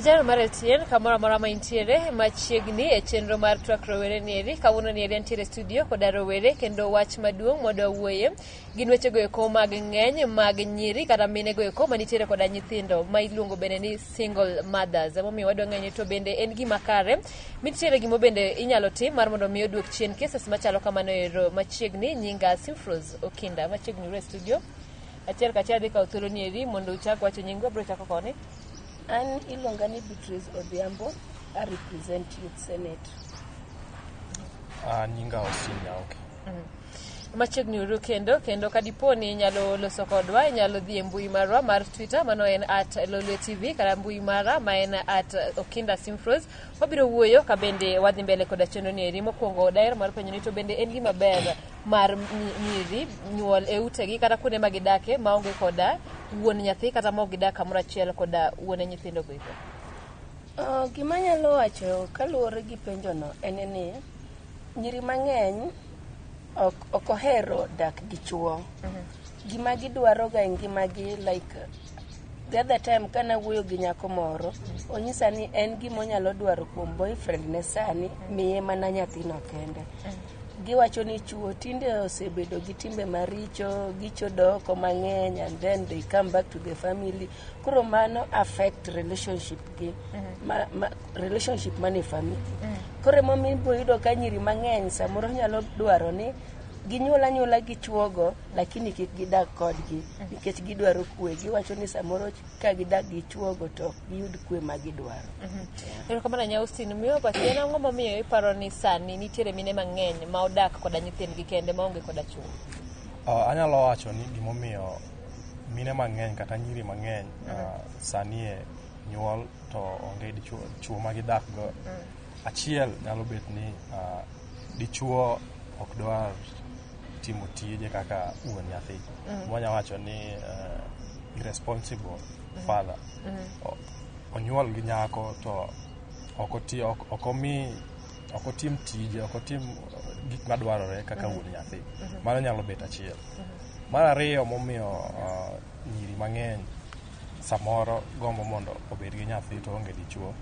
Jal mar LTN kamoro amora ma intiere machiegni e chenro mar twak rowere nieri. Kawuono nieri antiere e studio koda rowere kendo wach maduong' mwadwa wuoye gin wechego eko mag ng'eny mag nyiri kata mine go eko manitiere koda nyithindo ma iluongo bende ni single mothers. Emomiyo wadwa ng'eyo to bende en gima kare nitiere gimo bende inyalo tim mar mondo mi oduok chien cases machalo kamano ero machiegni. Nyinga Simfrose Okinda machiegni uru e studio. Achiel kachiel adhi kawo thuolo nieri mondo uchak wacho nyingu, abiro chako koni. An iluonga ni Beatrice Odhiambo, I represent Youth Senate. Ah, nyinga Austin Nyaoke. Machiegni uru kendo kadipo ni inyalo loso kodwa, inyalo dhi e mbui marwa mar Twitter, mano en @LolweTV, kata mbui mara ma en @OkindaSimfrose. Wabiro wuoyo ka bende wadhi mbele koda chenro ni eri. Mokwongo daher mar penjo ni to bende en gima ber mar nyiri nyuol e utegi kata kuonde ma gidake maonge koda wuon nyathi kata ma ok gidak kamoro achiel koda wuone nyithindo go eko? Gima anyalo wacho kaluwore gi penjono en ni nyiri mang'eny ok ohero dak gi chuo. Gima gidwaro ga e ngimagi, like the other time kane awuoyo gi nyako moro, onyisa ni en gima onyalo dwaro kuom boyfriend ne sani, miye mana nyathino kende. Giwacho ni chuo tinde osebedo gi timbe maricho, gichodo oko mang'eny and then they come back to the family. Koro mano affect relationship gi ma relationship mane family. Koro emomiyo ibiro yudo ka nyiri mang'eny samoro nyalo dwaro ni ginyuol anyuola gi chuogo, lakini kik gidag kodgi nikech gidwaro kwe. Giwacho ni samoro ka gidak gi chuogo to ok giyud kwe ma gidwaro. Erokamano ahinya Austin. Miyo pachi en ang'o momiyo iparo ni sani nitiere mine mang'eny ma odak koda nyithindgi kende maonge koda chuo? Anyalo wacho ni gimomiyo mine mang'eny kata nyiri mang'eny sani e nyuol to onge dichuo, chuo ma gidak go. Achiel nyalo bet ni dichuo ok dwar timo tije kaka wuon nyathi. Wanya wacho ni irresponsible father. Onyuol gi nyako to ok oti, ok omi, ok otim tije, ok otim gik madwarore kaka wuon nyathi. Mano nyalo bet achiel. Mar ariyo momiyo nyiri mang'eny samoro gombo mondo obed gi nyathi to onge dichuo,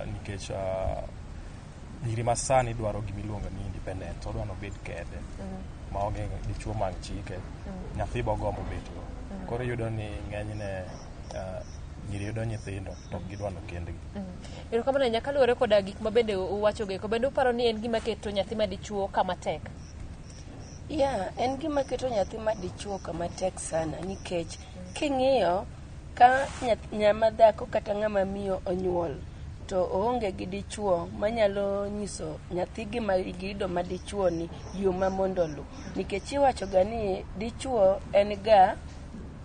nikech nyiri masani dwaro gimiluongo ni independence. Odwa ni obed kende maonge dichuo mang chike, nyathi bogombo bet go. Koro iyudo ni ng'enyne nyiri yudo nyithindo to ok gidwa nokendgi. Erokamano ahinya. Kaluwore koda gik ma bende uwacho go eko, bende uparo ni en gima keto nyathi ma dichuo kama tek? Yeah, en gima keto nyathi ma dichuo kama tek sana, nikech king'iyo ka ng'ama dhako kata ng'ama miyo onyuol to oonge gi dichuo manyalo nyiso nyathi gima giyudo ma dichuo ni yo ma mondo oluw, nikech iwacho ga ni dichuo en ga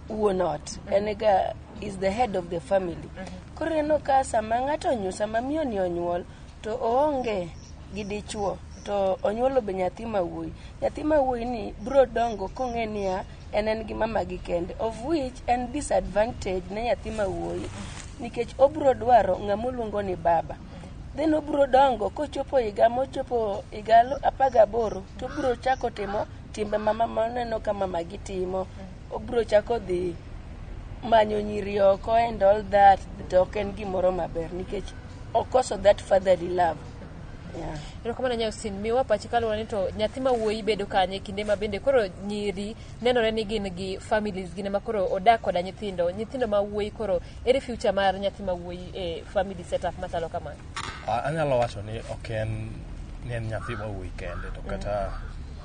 wuon ot, en ga is the head of the family. Koro ineno ka sama ng'ato onyuol, sama miyo ni onyuol to oonge gi dichuo to onyuolo be nyathi ma wuoyi, nyathi ma wuoyi ni biro dongo kong'e niya en gi mama gi kende, of which en disadvantage ne nyathi ma wuoyi, nikech obiro dwaro ng'ama oluongo ni baba. Then obiro dongo kochopo higa mochopo higa 18 to obiro chako timo timbe ma mama oneno ka mama gi timo. Obiro chako dhi manyo nyiri oko and all that, to ok en gimoro maber nikech okoso that fatherly love, yeah. Erokamano ahinya Austin. Miwa pachi kaluwore ni to nyathi ma wuoyi bedo kanye kinde ma bende koro nyiri nenore ni gin gi families gin ema koro odak koda nyithindo, nyithindo ma wuoyi, koro ere future mar nyathi ma wuoyi e family setup machalo kamano? Anyalo wacho ni ok en ni en nyathi ma wuoyi kende to kata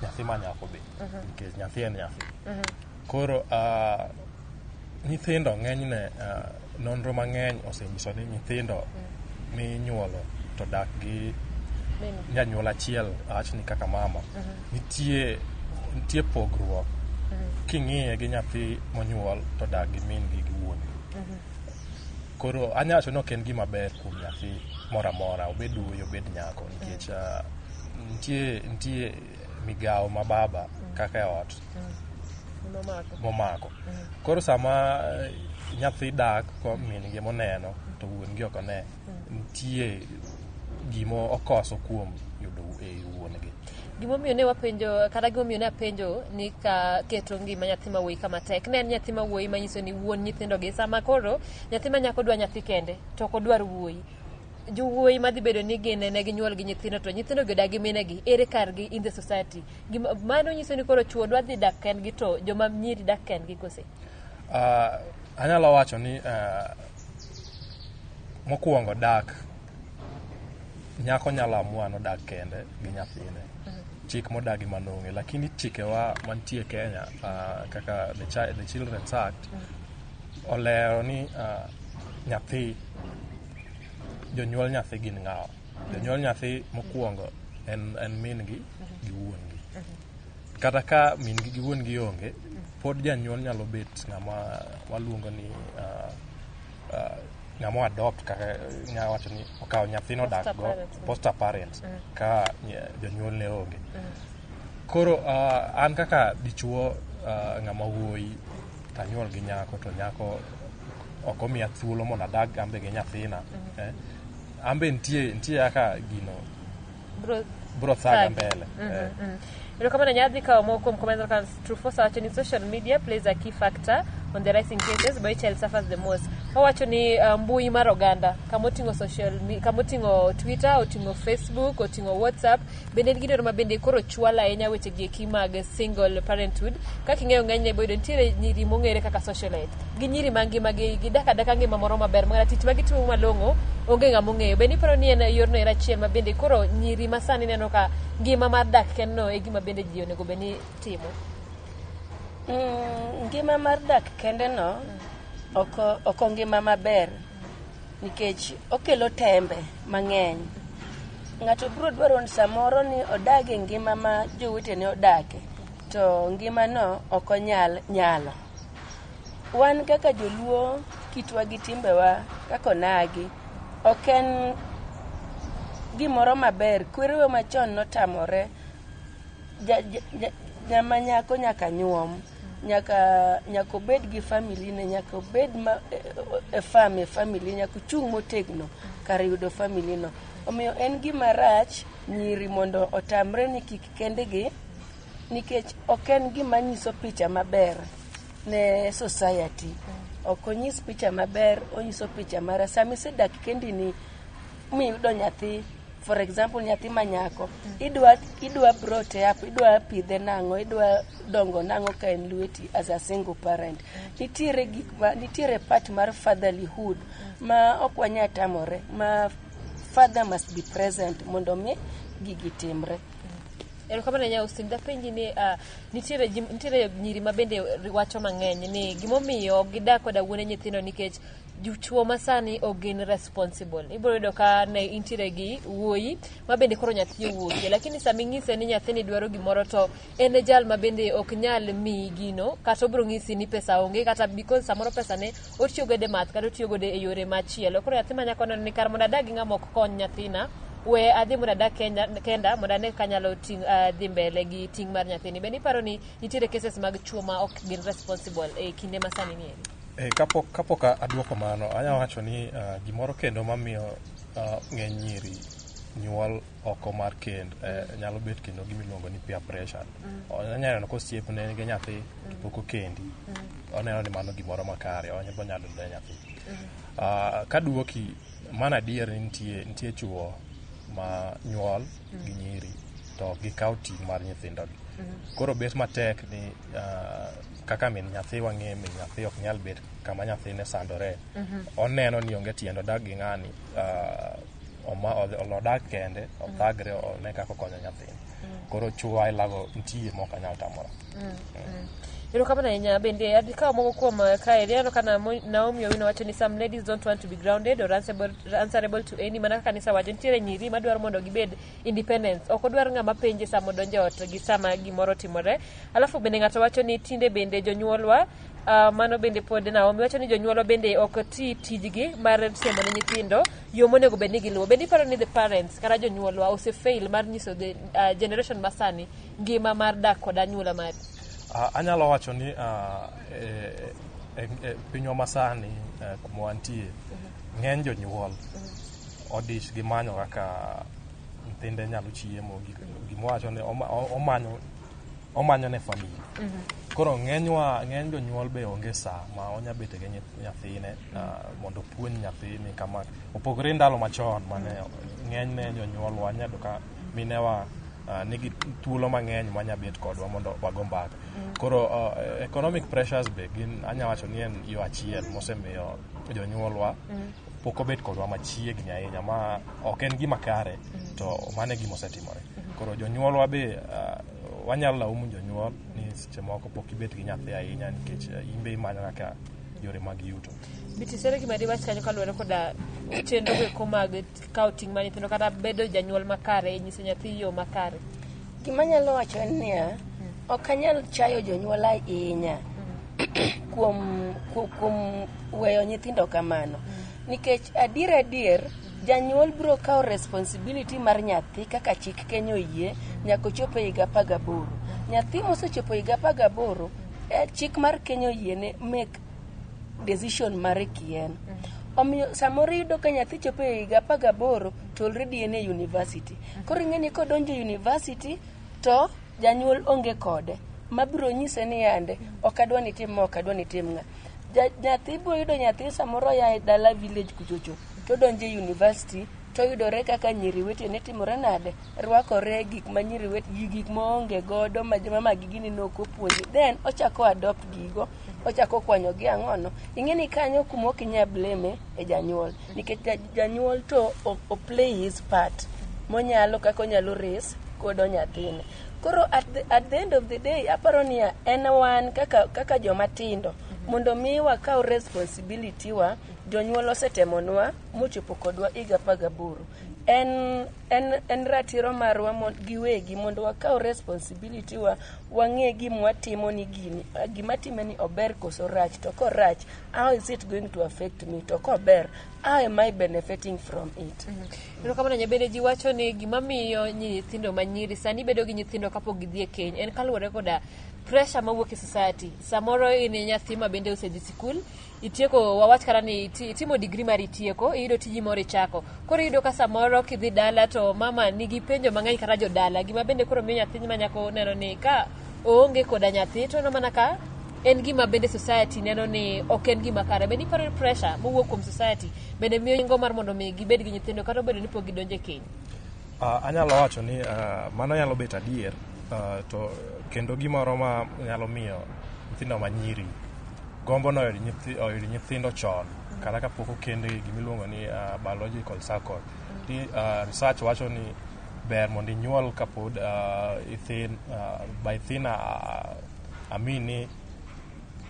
nyathi ma nyako be, nikech nyathi en nyathi. Koro nyithindo ng'enyne, nonro mang'eny osenyiso ni nyithindo minyuolo to dak gi janyuol achiel, awach ni kaka mama, nitie pogruok king'iye gi nyathi monyuol to dak gi min gi gi wuon gi. Koro anyalo wacho ni ok en gima ber kuom nyathi moro amora, obed wuoyi, obed nyako, nikech nitie migawo ma baba kaka e ot momako. Koro sama nyathi dak ko min gi moneno to wuon gi ok one, nitie gimo okoso kuom yudo e wuon-gi. Gimomiyo ne wapenjo kata gimomiyo ne apenjo ni ka keto ngima nyathi ma wuoyi kama tek ne en nyathi ma wuoyi manyiso ni wuon nyithindo gi sama koro nyathi ma nyako dwa nyathi kende to ok odwar wuoyi jowuoyi madhi bedo ni gin ne ginyuol gi nyithindo to nyithindo gi odak gi minegi ere kargi in the society. Mano nyiso ni koro chuo dwa dhi dak kendgi to joma nyiri dak kendgi kose? Anyalo wacho ni mokwongo dak nyako nyalo amua nodak kende gi nyathine. Chik modagi manong'e, lakini chikewa mantie Kenya kaka the Children's Act olero ni nyathi jonyuol nyathi gin ng'awa. Jonyuol nyathi mokwongo en min gi gi wuon gi. Kata ka min gi gi wuon gi onge, pod janyuol nyalo bet ng'ama waluongo ni ng'ama adopt, kaka nya wacho ni okawo nyathino Foster dak go parents. Foster parents ka jonyuol ne onge. Koro an kaka dichuo ng'ama wuoyi tanyuol gi nyako to nyako ok omiya thuolo mondo adag ambe gi nyathina, ambe nitie kaka gino Bro bro thaga thagi. mbele. Erokamano. Nyadhi kawo moko kuom comments kaka Trufosa wacho ni social media plays a key factor on the rising cases, boy child suffers the most. Owacho ni mbui mar oganda kama oting'o kama oting'o Twitter, oting'o Facebook, oting'o WhatsApp, bende en gino ma bende koro chwalo ahinya weche gi eki mag single parenthood. Kaka ing'eyo ng'enyne boyudo nitiere nyiri mong'ere kaka socialite gi nyiri ma ngima gi gidak adaka ngima moro maber ma tich ma gitimo malong'o onge ng'ama ong'eyo. Bende iparo ni en yorno en achiel ma bende koro nyiri ma sani neno ka ngima mar dak kendno e gima bende ji onego bed ni timo? Ngima mar dak kende no ok ngima maber nikech okelo tembe mang'eny. Ng'ato biro dwaro ni samoro ni odag e ngima ma jowetene odake to ngimano ok onyal nyalo. Wan kaka joluo kitwa gi timbewa kaka onagi ok en gimoro maber. Kwerewa machon notamore ng'ama nyako nyaka nyuom, nyaka obed gi family ne, nyaka obed ma, e farm e family, nyaka ochung' motegno kar yudo family no. Omiyo en gima rach nyiri mondo otamre ni kik kendgi nikech ok en gima nyiso picha maber ne society. Ok onyis picha maber, onyiso picha mara sama isedak kendi ni miyudo nyathi, for example nyathi ma nyako, idwa brought up, idwa pidhe nang'o, idwa dongo nang'o ka en lweti as a single parent. Nitiere gik ma nitiere part mar fatherlyhood ma ok wanyal tamore ma father must be present mondo mi gigi timre. Erokamano ahinya Austin. Dapenji ni nitiere nyiri ma bende wacho mang'eny ni gimomiyo ok gidak koda wuone nyithindo nikech jochuo masani ok gin responsible. Ibiro yudo ka ne intiere gi wuoyi ma bende koro nyathi owuokie, lakini sama ing'ise ni nyathini dwaro gimoro to en e jal ma bende ok nyal miyi gino, kata obiro ng'isi ni pesa onge, kata because samoro pesa ne otiyo godo e math kata otiyo godo e yore machielo. Koro nyathi ma nyako neno ni kar mondo adag gi ng'ama ok kony nyathina, we adhi mondo adag kenda mondo ane kanyalo dhi mbele gi ting' mar nyathini. Bende iparo ni nitiere cases mag chuo ma ok gin responsible e kinde ma sani ni eri? E, kapok aduoko mano, anya wacho ni gimoro kendo mamiyo ng'eny nyiri nyuol oko mar kend nyalo bet kendo gimiluongo ni peer pressure. Onyalo neno ka osiepne nigi nyathi to pok okendi. Oneno ni mano gimoro makare, onyalo nyalo yudo nyathi. Kaduoki, mano adier ni nitie chuo ma nyuol gi nyiri to ok gikaw ting' mar nyithindogi. Koro bet matek ni kaka min nyathi wang'e min nyathi ok nyal bet kama nyathine sandore. Oneno ni onge tiende odag gi ng'ani, odag kende, othagre, one kaka okonyo nyathine. Koro chuo ailago nitie mok anyal tamora. Erokamano ahinya. Bende adikawo moko kuom kaeri aneno ka Naomi Owino wacho ni some ladies don't want to be grounded or answerable to any, mana kaka kanisa wacho nitiere nyiri madwaro mondo gibed independence, ok odwar ng'ama penje sama odonjo e ot gi sama gimoro otimore. Alafu bende ng'ato wacho ni tinde bende jonyuolwa mano bende pod Naomi wacho ni jonyuolwa bende ok ti tijgi mar siemo ne nyithindo yo monego bed ni giluwo. Bende iparo ni the parents kata jonyuolwa ose fail mar nyiso the generation masani ngima mar dak kod anyuola mari? Anyalo wacho ni e pinywa masani kuma wantie, ng'eny jonyuol Odich gi manyo kaka nyithinde nyalo chiemo, gimowacho ni omanyo ne family. Koro ng'enywa, ng'eny jonyuol be onge saa ma onya bete gi nyathine mondo opuonj nyathini kama. Opogore ndalo machon mane ng'enyne jonyuolwa nyayudo ka minewa nigi thuolo mang'eny manya bet kodwa mondo wago mbaka. Koro economic pressures be gin anya wacho ni en yo achiel mosemiyo jonyuolwa pok obet kodwa machiegni ahinya, ma ok en gima kare, to mano e gima osetimore. Koro jonyuolwa be wanyalo laumu jonyuol ni seche moko pok ibet gi nyathi ahinya nikech in be imanyo kaka yore mag yuto. Beatrice, ere gima diwach kanyo kaluwore koda chenro go eko mag kawo ting' mar nyithindo kata bedo janyuol makare e nyiso nyathi yo makare? Gima anyalo wacho en niya, ok anyal chayo jonyuol ahinya kuom weyo nyithindo kamano. Nikech adier adier, janyuol biro kawo responsibility mar nyathi kaka chik Kenya oyie nyaka ochop e higa 18. Nyathi mosechopo higa 18, chik mar Kenya oyiene make decision mare kien. Omiyo samoro iyudo ka nyathi chopo e higa 18 to already en e university. Koro ing'e ni kodonjo e university to janyuol onge kode mabiro nyise ni yande ok adwa ni itim ma, ok adwa ni itim ng'a. Nyathi biro yudo nyathi samoro ya e dala village kuchocho to odonjo e university toyudore kaka nyiri wetene timore nade, rwakore gik ma nyiri wet gik maonge godo ma mamagi gini nok opuonje, then ochako adopt gigo, ochako kwanyo gi ang'ono. Ing'e ni kanyo kuma ok inyal blame e janyuol nikech janyuol to o play his part monyalo kaka onyalo raise godo nyathine. Koro at the end of the day, aparo niya, en wan kaka joma tindo mondo mi wakaw responsibility wa. Jonyuol osetemonwa mochopo kodwa higa 18. En ratiro marwa giwegi mondo wakaw responsibility wa, wang'e gima watimo, ni gini gima time ni ober koso rach, to korach, how is it going to affect me, to kober, how am I benefiting from it? Erokamano. Nyabende ji wacho ni gima miyo nyithindo manyiri sani bedo gi nyithindo kapok gidhi e keny en kaluwore koda pressure mawuok e society. Samoro in e nyathi ma bende osedhi sikul, itieko, wawach kata ni itimo degree mar itieko, iyudo tiji moro ichako. Koro iyudo ka samoro kidhi dala to mama nigi penjo mang'eny kata jodala. Gima bende koro miyo nyathi ma nyako neno ni ka oonge koda nyathi to oneno mana ka en gima bende society neno ni ok en gima kare. Bende iparo ni pressure mowuok kuom society bende miyo ingo mar mondo mi gibed gi nyithindo kata obedo ni pok gidonjo e keny? Anyalo wacho ni mano nyalo bet adier, to kendo gimoro ma nyalo miyo nyithindo manyiri gombo no oyud nyithindo chon kata kapok okendgi, gimiluongo ni biological cycle. Ni research wacho ni ber mondo inyuol kapod ithin, by thin I mean ni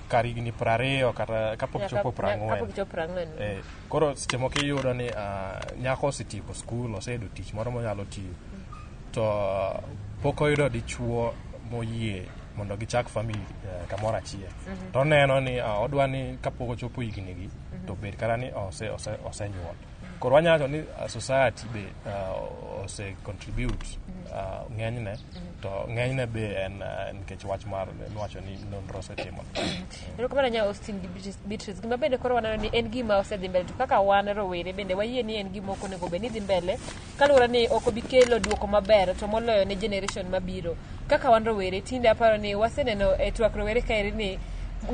kar higni 20 kata kapok chopo 40. Kapok chopo 40. Koro seche moko iyudo ni nyako osetieko skul, oseyudo tich moro monyalo tiyo, to pok oyudo dichuo moyie mondo gichak family kamoro achiel. To oneno ni odwa ni kapok ochopo higni gi to bed kata ni osenyuol. Koro wanyalo wacho ni society be ose contribute ng'enyne, to ng'enyne be en nikech wach mar miwacho ni nonro osetimo. Erokamano nya Austin gi Beatrice. Gima bende koro waneno ni en gima osedhi mbele, to kaka wan rowere bende wayie ni en gima ok onego bed ni dhi mbele kaluwore ni ok obi kelo duoko maber to moloyo ne generation mabiro. Kaka wan rowere tinde aparo ni waseneno e twak rowere kaeri ni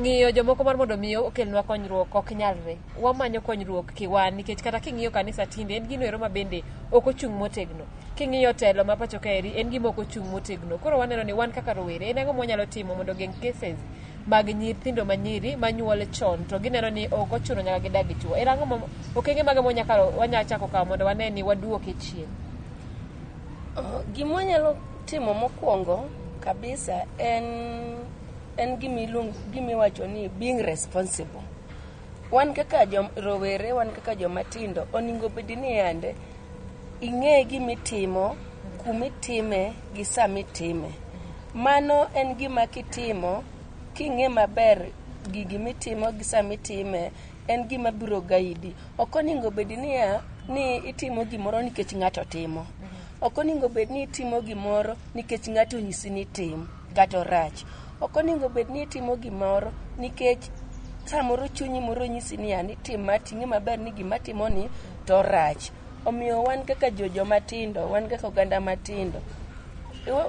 ng'iyo jomoko mar mondo mi okelnwa konyruok ok nyalre. Wamanyo konyruok kiwan nikech kata king'iyo kanisa tinde en gino ero ma bende ok ochung' motegno. King'iyo telo ma pacho kaeri en gima ok ochung' motegno. Koro waneno ni wan kaka rowere en ang'o mwanyalo timo mondo geng' cases mag nyithindo manyiri manyuol chon to gineno ni ok ochuno nyaka gidag gi chuo. En ang'o okenge mage mwanya wanya chako kawo mondo wane ni waduoke chien? Gima wanyalo timo mokwongo kabisa en gimiwacho ni being responsible. Wan kaka jo rowere, wan kaka joma tindo, onego bed ni yande ing'e gimitimo, kumitime gi samitime. Mano en gima kitimo king'e maber gigi mitimo gi samitime, en gima biro guide. Ok onego bed niya ni itimo gimoro nikech ng'ato timo. Ok onego bed ni itimo gimoro nikech ng'ato onyisi ni tim kata orach. Ok onego bed ni itimo gimoro nikech samoro chunyi moro nyisi niya ni tim ma ting'e maber ni gima atimoni to rach. Omiyo wan kaka joma tindo, wan kaka oganda matindo,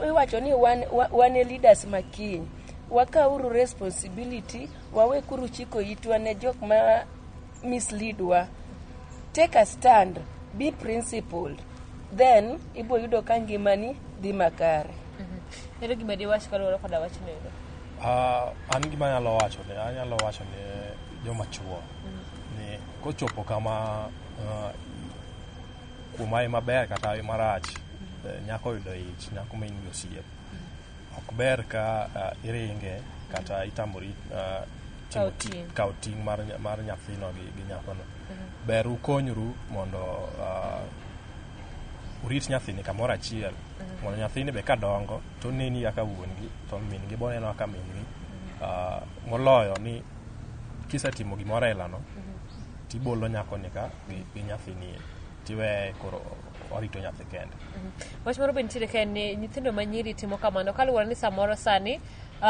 iwacho ni wan e leaders makiny. Wakawuru responsibility, wawekuru chiko itwa ne jok ma mislead wa. Take a stand, be principled, then ibo yudo ka ngimani dhi makare. Ere gima diwach kaluwore koda wachno ero? An gima anyalo wacho ne joma chuo ni kochopo kama kuom hawi maber kata hawi marach, nyako oyudo ich, nyako ma in gi osiep, ok ber ka iringe kata itamori Kawo ting'. Kawo ting' mar nyathino gi nyakono. Ber ukonyru mondo urit nyathini kamoro achiel, mondo nyathini be kadongo to oneni kaka wuon-gi to min-gi boneno kaka min-gi, moloyo ni kisetimo gimoro ailano tibolo nyakoni ka gi nyathini tiweye koro orito nyathi kende. Wach moro be nitiere ka en ni nyithindo ma nyiri timo kamano kaluwore ni samoro sani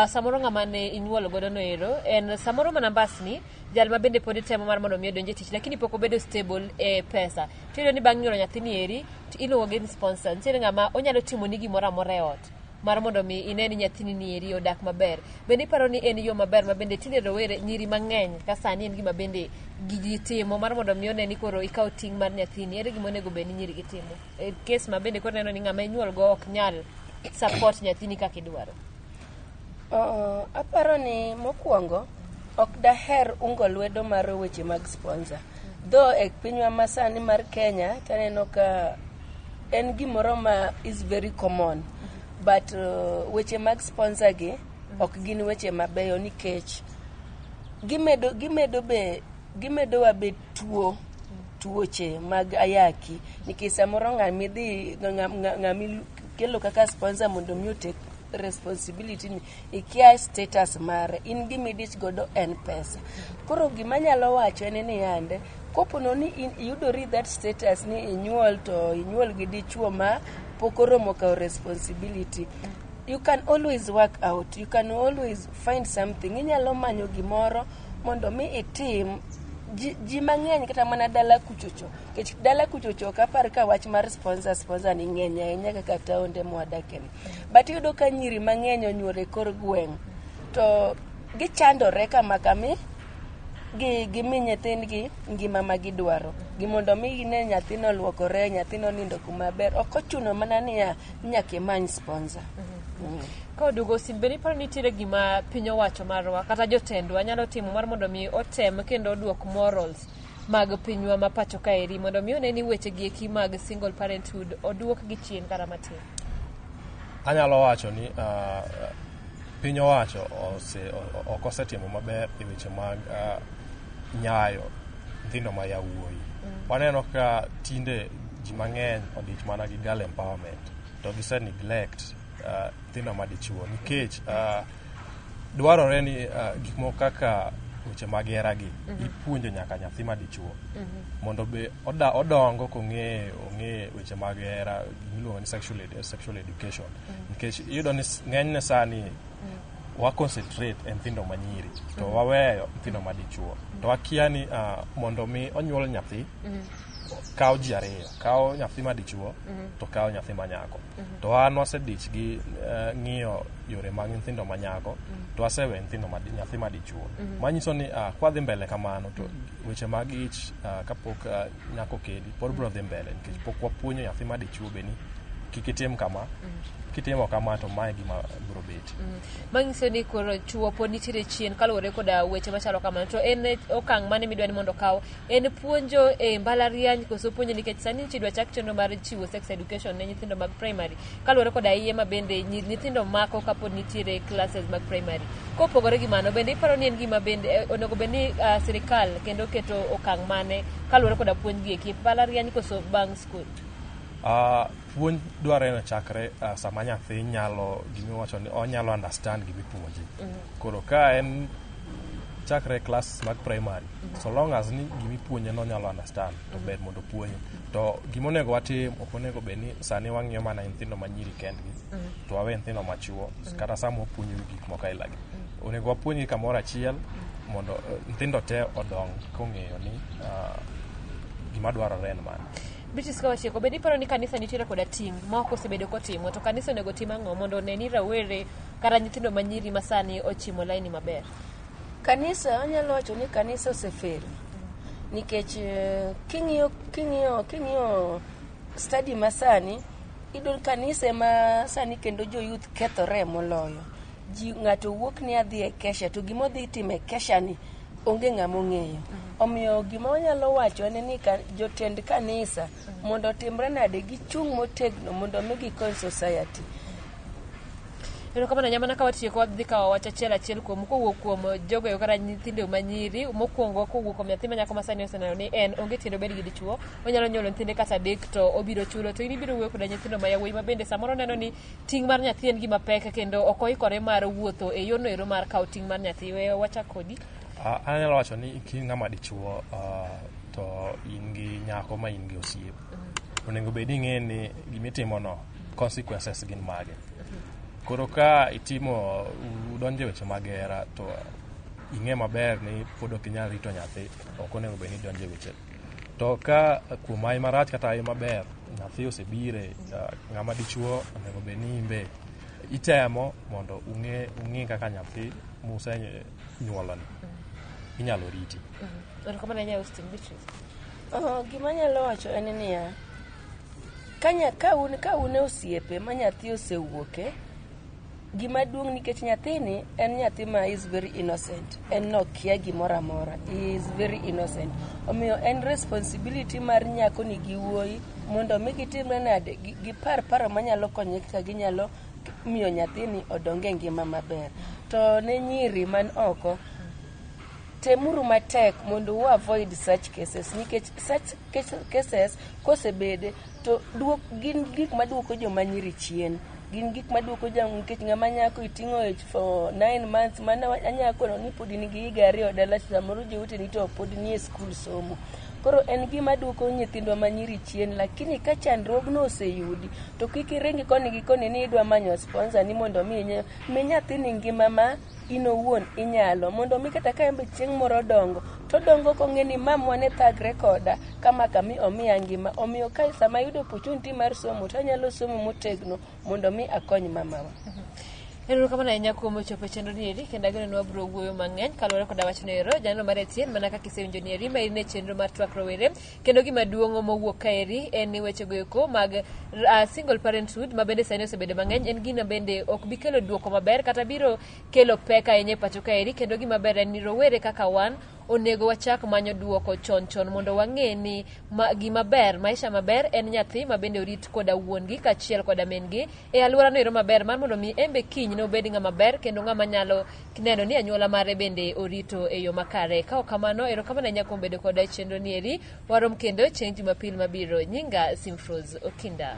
samoro ng'ama ne inyuolo godo no ero en samoro mana mbasni jal ma bende pod temo mar mondo mi odonj e tich, lakini pok obedo stable e pesa. Tiyudo ni bang' nyuolo nyathini eri to iluongo gi ni sponsor. Nitiere ng'ama onyalo timoni gimoro amora e ot mar mondo mi ine ni nyathini ni eri odak maber. Bende iparo ni en yo maber ma bende tinde rowere nyiri mang'eny ka sani en gima bende gigi timo mar mondo mi one ni koro ikawo ting' mar nyathini? Ere gima onego bed ni nyiri gi timo e kes ma bende koro neno ni ng'ama inyuol go ok nyal support nyathini kaka idwaro? Aparo ni mokwongo ok daher ungo lwedo mar weche mag sponsor. Though e pinywa masani mar Kenya taneno ka en gimoro ma is very common. But weche mag sponsor gi ok gin weche mabeyo nikech gimedo be gimedowa be tuoche mag ayaki, nikech samoro ng'amidhi ng'ami kelo kaka sponsor mondo mi otek responsibility ni ikia status mare, in gimidich godo en pesa. Koro gima anyalo wacho en ni yande kopono ni in iyudori that status ni inyuol to inyuol gi dichuo ma pok oromo kawo responsibility, you can always work out, you can always find something. Inyalo manyo gimoro mondo mi itim. Ji mang'eny kata mana dala kuchocho, nikech dala kuchocho ok apar ka wach mar sponsor ni ng'eny ahinya kaka taonde mwadake ni, but iyudo ka nyiri mang'eny onyuol e kor gweng' to gichandore kama kami gi gimi nyithindgi ngima ma gidwaro gi mondo mi gine nyathino oluokore, nyathino onindo kuma ber. Ok ochuno mana niya nyaka imany sponsor. Ka oduogo sim, bende iparo ni nitiere gima piny owacho marwa kata jotendwa nyalo timo mar mondo mi otem kendo oduok morals mag pinywa ma pacho kaeri, mondo mi one ni weche gi eki mag single parenthood oduok gi chien kata matin? Anyalo wacho ni piny owacho ok osetimo maber e weche mag nyayo nyithindo ma yawuoyi. Waneno ka tinde ji mang'eny odich mana gi girl empowerment to gise neglect nyithindo madichuo, nikech dwarore ni gik moko kaka weche mag hera gi ipuonjo nyaka nyathi madichuo mondo be odongo kong'eyo ong'e weche mag hera, gimiluongo ni sexual education, nikech iyudo ni ng'enyne sani wa concentrate e nyithindo manyiri to waweyo nyithindo madichuo, to wakia ni mondo mi onyuol nyathi kawo ji ariyo, kawo nyathi madichuo to kawo nyathi manyako, to an wasedich gi ng'iyo yore mag nyithindo manyako to wasewe nyithindo nyathi madichuo, manyiso ni kwadhi mbele kamano to weche mag ich kapok nyako kendi pod biro dhi mbele, nikech pok wapuonjo nyathi madichuo be ni kik itim kama, kitimo kama to mae gima biro bet. Manyiso ni koro chuo pod nitiere chien kaluwore koda weche machalo kamano. To en okang' mane midwa ni mondo okaw? En puonjo e mbalariany koso puonjo? Nikech sani nyocha idwa chak chenro mar chiwo sex education ne nyithindo mag primary, kaluwore koda iye ma bende nyithindo mako kapod nitiere classes mag primary. Kopogore gi mano, bende iparo ni en gima bende onego bed ni sirikal kendo keto okang' mane kaluwore koda puonj gi eki, mbalariany koso bang' skul? Puonj dwarore ni chakre sama nyathi nyalo gimiwacho ni onyalo understand gimipuonje. Koro ka en chakre klas mag primary, so long as ni gimipuonje no onyalo understand to ber mondo opuonje. To gimonego watim, ok onego bed ni sani wang'iyo mana nyithindo manyiri kendgi to wawe nyithindo machuo. Kata sama wapuonjogi gik moko ailagi, onego wapuonjgi kamoro achiel mondo nyithindo te odong kong'eyo ni gima dwarore en mane. Beatrice, ka watieko, bende iparo ni kanisa nitiere koda ting' ma ok osebedo kotimo, to kanisa onego tim ang'o mondo one ni rawere kata nyithindo manyiri masani ochimo laini maber? Kanisa, anyalo wacho ni kanisa osefel nikech king'iyo study masani, iyudo kanisa ema sani kendo jo youth kethore moloyo. Ji ng'ato wuok ni adhi e kesha, to gima odhi timo e kesha ni onge ng'ama ong'eyo. Omiyo gima wanyalo wacho en ni jotend kanisa mondo otimre nade, gichung' motegno mondo mi gikony society. Erokamano ahinya. Mana ka watieko, wadhi kawo wach achiel achiel kuom kowuok kuom jogo eko kata nyithindo manyiri. Mokwongo, kowuok kuom nyathi ma nyako masani oseneno ni en onge tiende obed gi dichuo, onyalo nyuolo nyithinde kata adek to obiro chulo. To in ibiro wuoyo koda nyithindo ma yawuoyi ma bende samoro neno ni ting' mar nyathi en gima pek kendo ok oikore mar wuotho e yorno ero mar kawo ting' mar nyathi. We wachak kodi. Anyalo wacho ni ki ng'ama dichuo to in gi nyako ma in gi osiep, onego bed ni ing'e ni gimitimono consequences gin mage. Koro ka itimo udonjo e weche mag hera to ing'e maber ni pod ok inyal rito nyathi, ok onego bed ni idonjo e weche. To ka kuom hawi marach kata hawi maber nyathi osebire, ng'ama dichuo onego bed ni in be itemo mondo ung'e ung'i kaka nyathi musenyuoloni inyalo riti. Erokamano ahinya, Austin. Beatrice. Oh, gima anyalo wacho en niya, ka un e osiepe ma nyathi osewuoke, gima duong' nikech nyathini en nyathi ma is very innocent, en nokia gimoro amora, he is very innocent. Omiyo en responsibility mar nyako ni gi wuoyi mondo mi gitimre nade, gipar paro manyalo konye kaka ginyalo miyo nyathini odong e ngima maber. To ne nyiri man oko, temuru matek mondo u avoid such cases, nikech such cases kosebede to duok, gin gik maduoko joma nyiri chien, gin gik maduoko jo, nikech ng'ama nyako iting'o ich for 9 months, mana anyalo kono ni pod in gi higa 2 dala, samoro joweteni to pod nie skul somo. Koro en gima duoko nyithindwa ma nyiri chien. Lakini ka chandruogno oseyudi, to kik iringi koni gi koni ni idwa manyo sponsor ni mondo mi mi nyathini ngima ma in owuon inyalo, mondo mi kata ka en be chieng' moro dongo to odongo kong'e ni mamwa ne thagre koda kama kami omiya ngima. Omiyo ka sama ayudo opportunity mar somo, to anyalo somo motegno mondo mi akony mamawa. Erokamano ahinya kuom chopo e chenro ni eri, kendo ageno ni wabiro wuoyo mang'eny kaluwore koda wachno ero. Janeno mar ATN, mana kaka isewinjo ni eri, ma in e chenro mar twak rowere, kendo gima duong' mowuok kaeri en ni wechego eko mag single parenthood ma bende sani osebedo mang'eny en gino bende ok bi kelo duoko maber kata biro kelo pek ahinya e pacho kaeri. Kendo gima ber en ni rowere kaka wan onego wachak manyo duoko chon chon mondo wang'e ni gima ber, maisha maber en nyathi ma bende orit koda wuon-gi kaachiel koda min-gi e alworano ero maber, mar mondo mi en be kiny nobed ng'ama ber kendo ng'ama nyalo neno ni anyuola mare bende orito e yo makare. Ka ok kamano, erokamano ahinya kuom bedo koda e chenro ni eri. Warom kendo chieng' Jumapil mabiro. Nyinga Simfrose Okinda.